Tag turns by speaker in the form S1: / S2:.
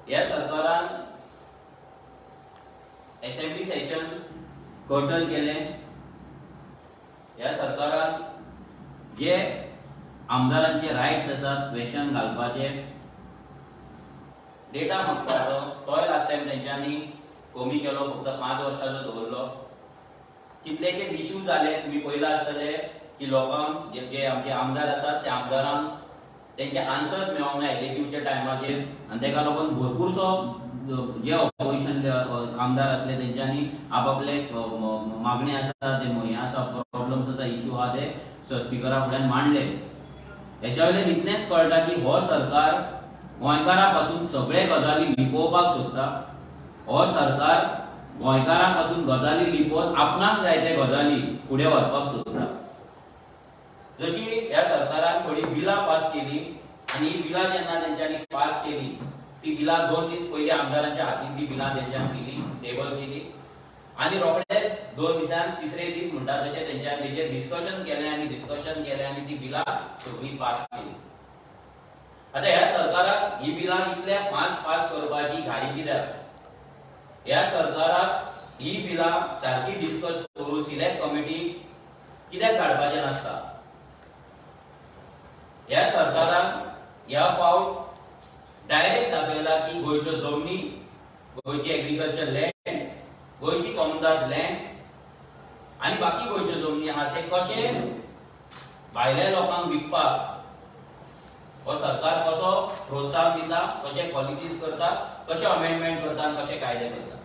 S1: ह्या सरकारान assembly Seshan curtail केलें. ह्या सरकारान जे आमदारांचे रायट्स आसात क्वेश्चन घालपाचे, डेटा मागपाचो, तोय लास्ट टायम तेंच्यांनी कमी केलो, फक्त 5 वर्सांचो दवरलो. कितलेशेच इश्यू जाले, तुमी पळयला आसतले की लोकांक जे आमचे आमदार आसात त्या आमदारांक तेंचे आन्सर्स मेळोंक ना एलएक्यूच्या टायमाचेर आनी तेका लागून भरपूरसो जे ऑपोजिशन आमदार आसले तेंच्यांनी आपआपले मागणी आसा, ते हें आसा, प्रॉब्लम्स आसा, इश्यू आहा ते स्पिकरा फुड्यान मांडले. हेच्या वयल्यान इतलेंच कळटा की हो सरकार गोंयकारां पासून सगळे गजाली लिपोवपाक सोदता. हो सरकार गोंयकारां पासून गजाली लिपोवन आपणाक जाय ते गजाली फुडें व्हरपाक सोदता. जशी ह्या सरकारान थोडी बिलां पास केली आनी ही बिलां जेन्ना तेंच्यांनी पास केली ती बिलां 2 दीस पयलीं आमदारांच्या हातीन ती बिलां तेंच्यांनी दिली, टेबल केली आनी रोखडे 2 दिसान तिसरे दीस म्हणटा तशें तेंच्यांनी तेजेर डिस्कशन केलें आनी डिस्कशन केलें आनी ती बिलां सगळीं पास केली. आतां ह्या सरकाराक ही बिलां इतल्या फास्ट पास करपाची घाई कित्याक? ह्या सरकाराक ही बिलां सारकी डिस्कस करून सिलेक्ट कमिटी कित्याक धाडपाचें नासता? ह्या सरकारान ह्या फावट डायरेक्ट दाखयला की गोंयच्यो जमनी, गोंयची एग्रीकल्चर लँड, गोंयची कॉमनदास लँड आनी बाकी गोंयच्यो जमनी आहा ते कशे भायल्या लोकांक विकपाक हो सरकार कसो प्रोत्साहन दिता, कशे पॉलिसीज करता, कशे अमेंडमेंट करता आनी कशे कायदे करता.